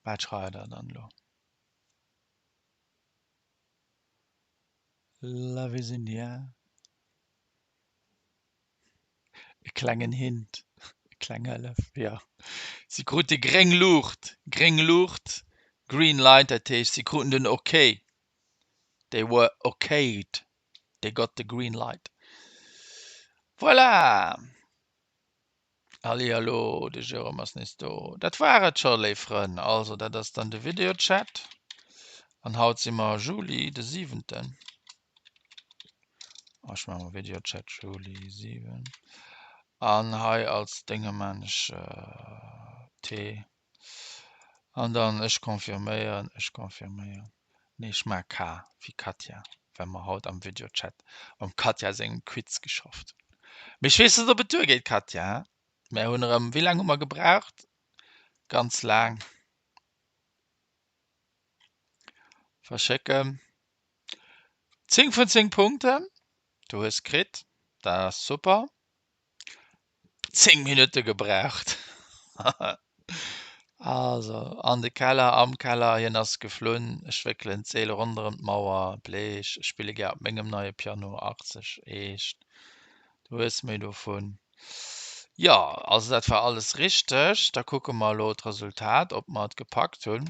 wat schreift der dann elo? Love is in the air. E klengen Hint, e kleng Hëllef, jo. Si krute gréng Luucht, gréng Luucht, green light, dat heescht si kruten den Ok. They were okayed. They got the green light. Voilà! Hallihallo, de Jérôme ass nees do. Dat war et scho, léif Frënn. Also, dat ass dann de Videochat. An haut si mer Juli, de siwenten. Ech maache mol Videochat Juli 7. An hei als Dénge maan ech T. An dann ech confirméieren, ech confirméieren. Nee, ech maache K wéi Katja, well mer haut am Videochat mam Katja sengem Quiz geschafft hunn. Mee ech weess net, ob et duergeet, Katja. Mär hunn erëm, wéi laang hu mer gebraucht? Ganz laang. Verschécken. 10 vun 10 Punkten, du hues kritt, dat ass super. 10 Minutte gebraucht. Also, an de Keller, am Keller, hien ass geflunn, ech wéckelen d'Seel ronderëm d'Mauer, bleech, ech spille gär op mengem neie Piano, 80, eescht, du hues méi dovun. Jo, also dat war alles richteg. Da kucke mer elo d'Resultat, ob mer et gepackt hunn.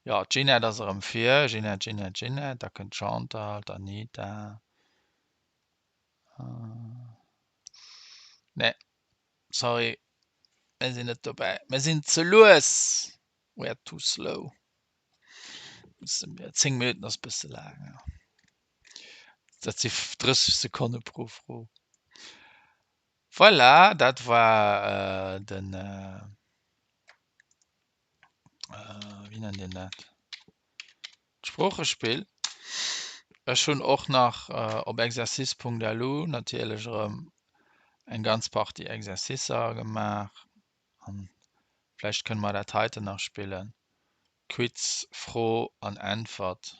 Jo, d'Ginette ass erëm vir, Ginette, Ginette, Ginette, da kënnt d'Chantal, d'Anita. Nee, sorry, mir sinn net dobäi. Mir sinn ze lues. We are too slow. 10 Minutten ass bësse laang. Ja. Dat si 30 Sekonne pro Fro. Voilà, dat war äh, den. Äh, äh, wéi nennt een dat? D'Sproochespill. Ech hunn och nach op exercice.lu natierlech erëm eng ganz Partie Exercicer gemaach an vläicht kënne mer dat heiten nach spillen, Quiz, Fro an Äntwert.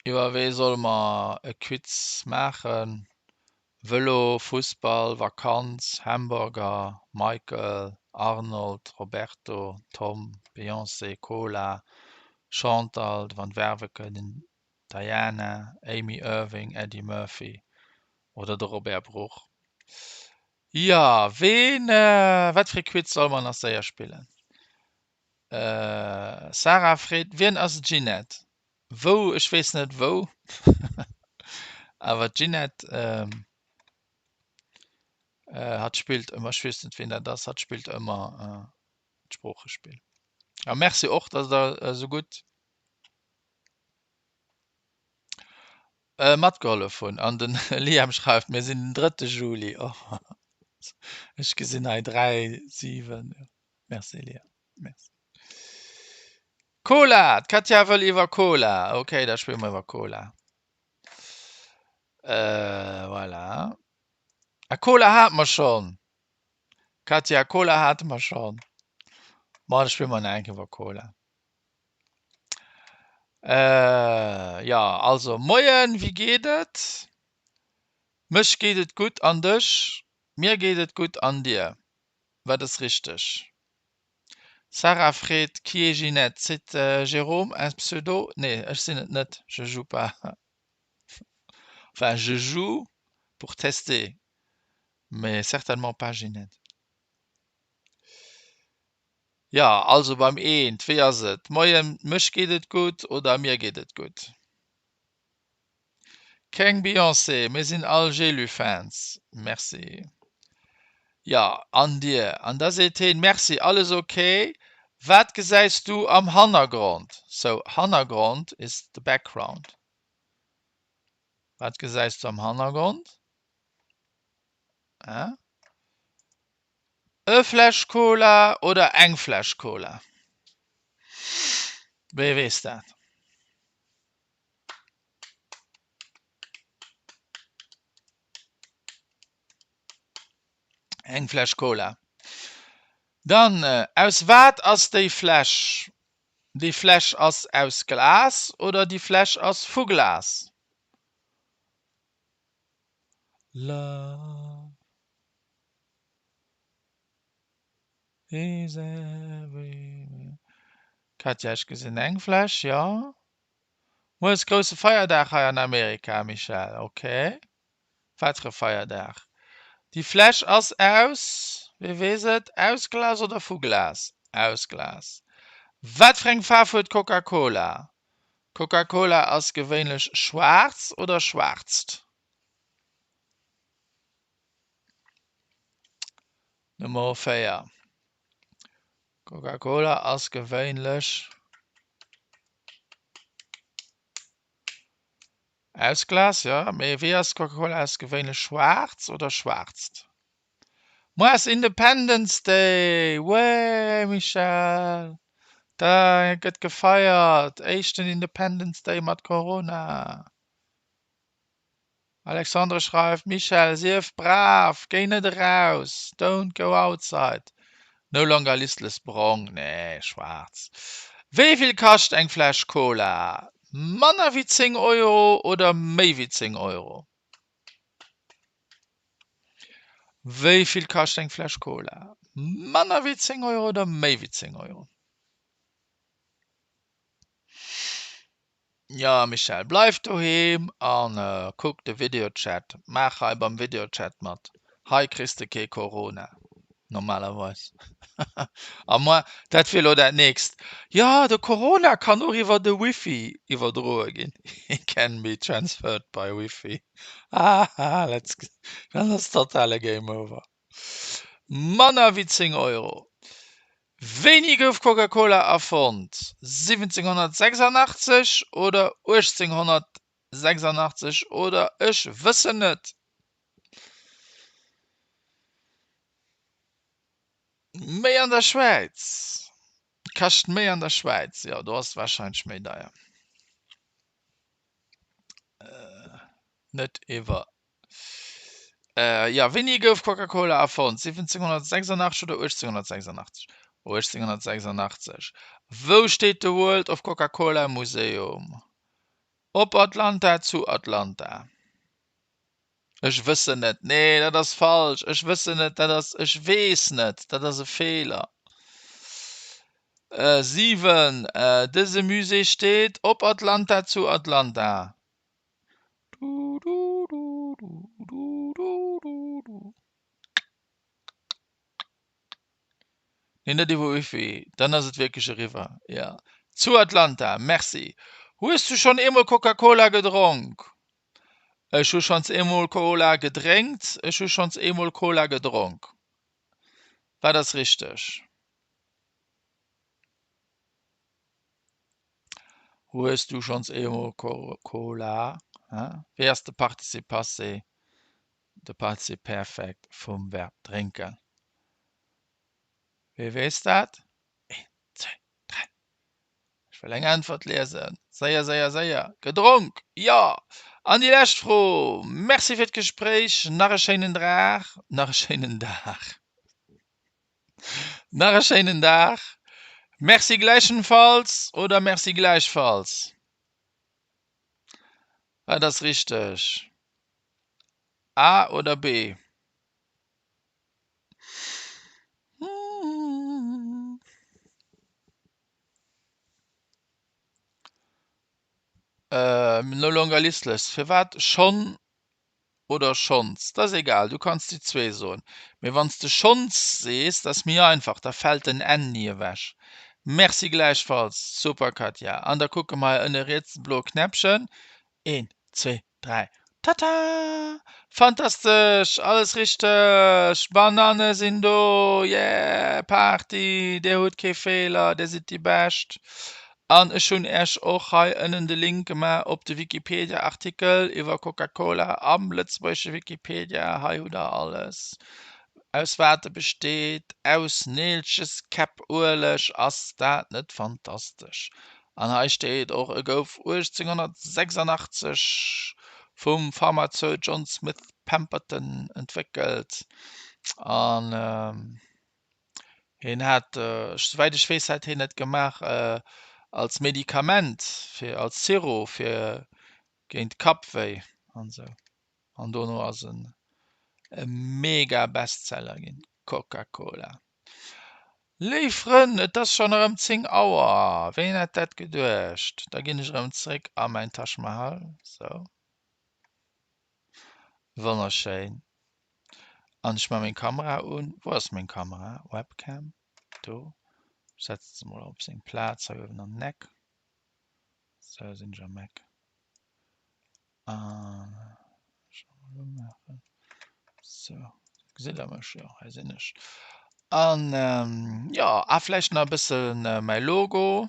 Iwwer wee solle mer e Quiz maachen? Vëlo, Fussball, Vakanz, Hamburger, Michael, Arnold, Roberto, Tom, Beyoncé, Cola, Chantal, de Van Werveke, den Diana, Amy Irving, Eddie Murphy oder de Robert Bruch. Jo, ween, wat fir e Quiz solle mer nach séier spillen? Sarah freet, Wien ass d'Ginette? Wou? Ech weess net wou. Awer d'Ginette, hatt spillt ëmmer, ech weess net wien dat ass, hatt spillt ëmmer d'Sproochespill. A Merci och, datt der esou gutt matgehollef hunn. An den Liam schreift, mir sinn den drëtte Juli. Oh, ech gesinn hei 3, 7. Merci Liam. Merci. Cola! D'Katja wëll iwwer Cola. Ok, da spille mer iwwer Cola. Äh, voilà. A Cola hate mer schonn. Katja, Cola hate mer schonn. Ma da spille mer nach eng Kéier iwwer Cola. Äh, ja, also, Moien, wéi geet et? Mech geet et gutt, an dech? Mir geet et gutt, an dir? Wat ass richteg? Sarah freet, Qui est Ginette? C'est Jérôme, un pseudo? Nee, ech sinn et net, je joue pas. Enfin, je joue pour tester, mais certainement pas Ginette. Jo, also beim eent, wéi ass et? Moien, mech geet et gutt oder mir geet et gutt? Keng Beyoncé, mir sinn all Jelu-Fans. Merci. Jo, an dir? An da seet heen, Merci, alles ok. Wat gesäis du am Hannergrond? So, Hannergrond is the background. Wat gesäis du am Hannergrond? Hä? E Fläsch Cola oder eng Fläsch Cola? Wee weess dat? Eng Fläsch Cola. Dann, aus wat ass déi Fläsch? Déi Fläsch ass aus Glas oder déi Fläsch ass vu Glas? Love is everywhere. Katja, ech gesinn eng Fläsch, jo. Muer ass grousse Feierdag hei an Amerika, Michèle. Ok. Wat fir e Feierdag? Déi Fläsch ass aus, wee weess et? Aus Glas oder vu Glas? Aus Glas. Wat fir eng Faarf huet Coca-Cola? Coca-Cola ass gewéinlech schwaarz oder schwaarzt. Nummer 4. Coca-Cola ass gewéinlech aus Glas, jo, mee wéi ass Coca-Cola ass gewéinlech schwaarz oder schwaarzt? Moar ass Independence Day! Way, Michèle! Da gëtt gefeiert! Éischten Independence Day mat Corona! Alexandre schreift, Michèle, sief brav, géi net eraus, don't go outside. No longer listless Brong, nee, schwaarz. Wéi vill kascht eng Fläsch Cola? Manner wéi 10 Euro oder méi wéi 10 Euro? Wéi vill kascht eng Fläsch Cola? Manner wéi 10 Euro oder méi wéi 10 Euro? Jo Michèle, bleif doheem an kuck de Videochat. Maach hei beim Videochat mat. Hei kriss de kee Corona. Normalerweis. A moi, dat wier elo dat nächst. Jo, de Corona kann och iwwer de Wifi iwwerdroe ginn. He can be transferred by Wifi. Haha, let's, dann ass totale Game over. Manner wéi 10 Euro. Wéini gouf Coca-Cola erfonnt? 1786 oder 1886 oder ech wëssen net? Méi an der Schwäiz. Kascht méi an der Schwäiz, jo do ass et warscheinlech méi deier. Net iwwer. Jo, wéini gouf Coca-Cola erfonnt? 1786 oder 1886? 1886. Wou steet de World of Coca-Cola Museum? Op Atlanta, zu Atlanta. Ech wëssen net. Nee, dat ass falsch. Ech wëssen net, dat ass ech weess net. Dat ass e Feeler. 7, Dëse Musée steet op Atlanta zu Atlanta. Du, du, du, du, du, du, du, du. Nee, net iwwer Wifi, dann ass et wierklech eriwwer. Ja. Zu Atlanta. Merci. Hues du schonn eemol Coca-Cola gedronk? Ech hu schonns eemol Cola gedrénkt. Ech hu schonns eemol Cola gedronk. Wat ass richteg? Hues du schonns eemol Cola? Wéi ass de Participe passé, de Participe perfekt vum Verb drénken? Wie weess dat? Een, zwee, dräi. Ech wëll eng Äntwert liesen. Séier, séier, séier. Gedronk! Jo! An déi lescht Fro. Merci fir d'Gespréich. Nach e schéinen Drag. Nach e schéinen Dag. Nach e schéinen Dag. Merci gläichenfalls oder Merci gläichfalls? Wat ass richteg? A oder B? No longer listless, firwat schonn oder schonns? Dat ass egal, du kanns déi zwee soen. Mee wann s de schonns sees, dat ass méi einfach, da fält den n ni ewech. Merci gläichfalls, super Katja. An da kucke mer hei ënne riets de bloe Knäppchen. Een, zwee, 3, Tata! Fantastesch! Alles richteg! Bananne sinn do! Yeah! Party! Dir hutt kee Feeler, dir sidd déi Bescht! An ech hunn Äech och hei ënnen de Link gemaach op de Wikipedia-Artikel iwwer Coca-Cola am lëtzebuergesche Wikipedia. Hei hutt der alles, aus wat e besteet, aus Neelcheskäppueleg. Ass dat net fantastesch? An hei steet och, e gouf 1886 vum Pharmazeut John Smith Pemberton entwéckelt. An hien hat, souwäit ech weess, hat hien et gemaach als Medikament, fir als Sirop fir géint Kappwéi an esou. An dono ass en e mega Bestseller ginn, Coca-Cola. Léif Frënn, et ass schonn erëm 10 Auer. Ween hätt dat geduecht? Da ginn ech erëm zréck a mäin Taj Mahal. Sou. Wonnerschéin. An ech maache meng Kamera un. Wou ass meng Kamera? Webcam? Do. Ech setze se mol op seng Plaz hei uewen an den Eck. Sou sinn ech am Eck. An ech mol umaachen. Sou, gesitt der mech? Jo, hei sinn ech. An jo, a vläicht nach e bëssen mäi Logo.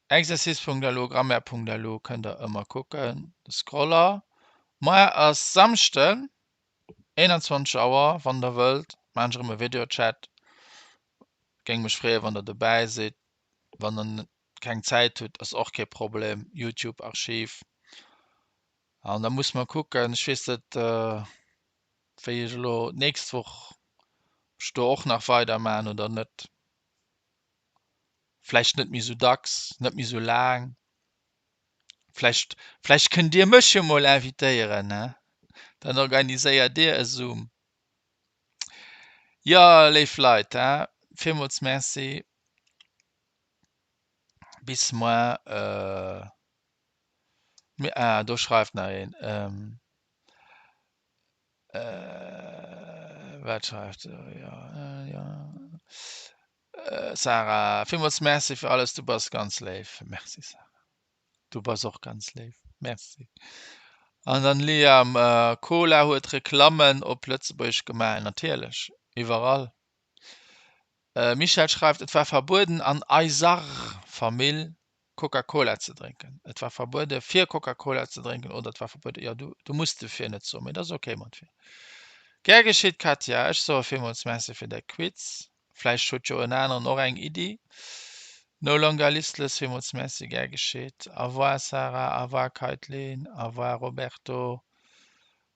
Exercice.lu, Grammaire.lu kënnt der ëmmer kucken. De Scroller. Moar ass Samschden, 21 Auer, wann der wëllt, maan ech erëm e Videochat. Géing mech freeën, wann der dobäi sidd. Wann der keng Zäit hutt, ass och kee Problem, Youtube Archiv. An da muss mer kucken, ech weess net wéi ech elo d'nächst Woch, ob ech do och nach weider maan oder net. Vläicht net méi sou dacks, net méi sou laang. Vläicht, vläicht kënnt Dir mech jo mol invitéieren, he? Dann organiséiert Dir e Zoom. Jo, léif Leit, he, villmools Merci. Bis moar. Ah, do schreift nach een. Wat schreift se? Jo, jo. Sarah, villmools Merci fir alles, du bass ganz léif. Merci Sarah, du bass och ganz léif. Merci. An dann Liam, Cola huet Reklammen op Lëtzebuergesch gemaach. Natierlech, iwwerall. Michèle schreift, Et war verbueden an eiser Famill Coca-Cola ze drénken. Et war verbuede fir Coca-Cola ze drénken oder et war verbuede, jo du, du muss de fir net soen, mee dat ass ok mat fir. Gär geschitt Katja, ech soe villmools Merci fir däi Quiz. Vläicht huet jo en aneren och eng Iddi. No longer listless, villmools Merci, gär geschitt. Au revoir Sarah, au revoir Kaitlyn, au revoir Roberto.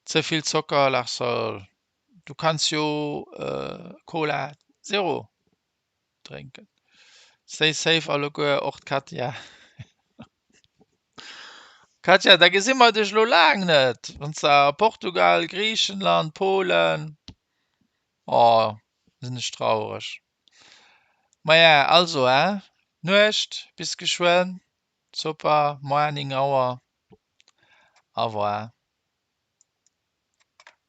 Ze vill Zocker, Larsol, du kanns jo Cola Zero drénken. Stay safe alleguer, och d'Katja. Katja, da gesi mer dech elo laang net, wann s de a Portugal, Griichenland, Polen, oh, sinn ech traureg. Maja, also, hein, Nuecht, bis geschwënn, super, moar 9 Auer, au revoir.